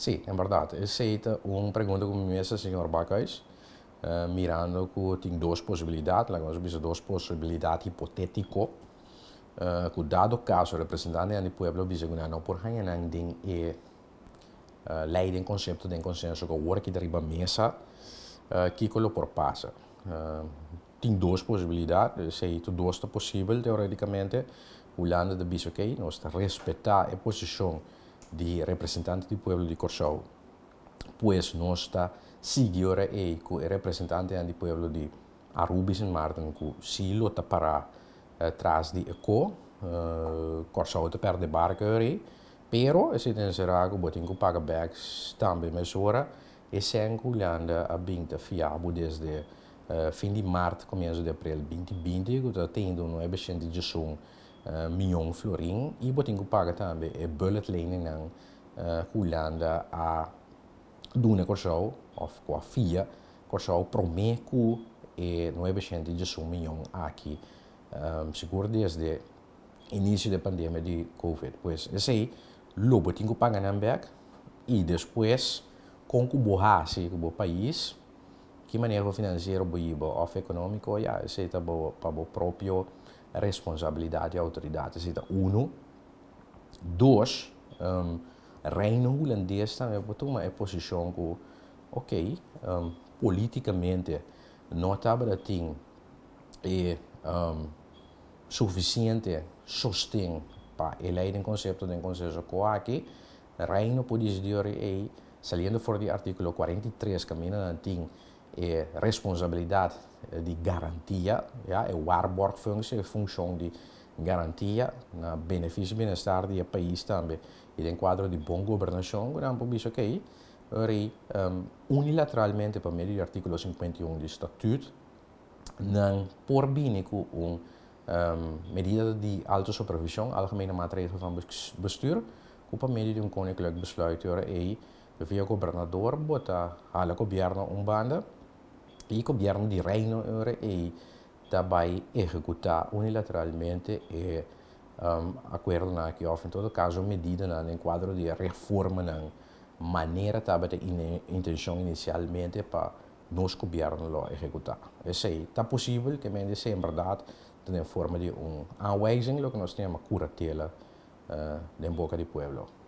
Si, en berdat. Esei ta un pregunta ku mi mes, señor Bakhuis, mirando ku tin dos posibilidat, laga nos bisa dos posibilidat hipotétiko, ku dado kaso representante di pueblo bisa ku no por haña nan den e lei den konsepto den konsenso ku awor aki riba mesa, kiko lo por pasa? Tin dos posibilidat, esei tur dos ta posibel teorétikamente. Hulanda ta bisa: "Ok, nos ta respetá e posishon di representante di pueblo di Kòrsou, pues nos ta sigui ora ei ku e representante di pueblo di Aruba i Sint Maarten ku si lo ta para tras di e ko." Kòrsou ta pèrdè barka ei, pero esei ta enserá ku bo tin ku paga bèk tambe mesora e sèn ku Hulanda a bin ta fia bo desde fin di mart, komienso di aprel 2020, ku ta teniendo 901 mion florin, i bo tin ku paga tambe e bulletlening ku Hulanda a duna Kòrsou òf ku a fia Kòrsou promé ku e 901 mion aki, sigur desde inisio di pandemia di COVID. Pues esei lo bo tin ku paga nan bèk i despues kon ku bo hasi ku bo pais, ki maneho finansiero bo hiba òf ekonómiko, ya, esei ta pa bo propio responsabilidat i outoridat. Esei ta unu. Dos, Reino Hulandes tambe por tuma e posishon ku, ok, polítikamente no tabatin e sufisiente sosten pa e lei den konsepto den konsenso ku aki, Reino por disidí ei, saliendo for di artíkulo 43, kaminda nan tin e responsabilidat di garantia, ja, e waarborgfunctie, e funshon di garantia na benefisio i bienestar di e pais tambe i den kuadro di bon gobernashon, nan por bisa: ok, unilateralmente pa medio di artíkulo 51 di Statuut, nan por bini ku un medida di alto supervishon, algemene maatregel van bestuur, ku pa medio di un koninklijk besluit ei via gobernador bo ta hala gobièrnu un banda i gobièrnu di Reino ei ta bai ehekutá unilateralmente e akuerdo aki òf en todo kaso medida den kuadro di reforma nan manera tabata intenshon inisialmente pa nos gobièrnu lo ehekutá. Esei ta posibel, ke men en berdat den forma di un aanwijzing, loke nos ta yama curatela den boka di pueblo.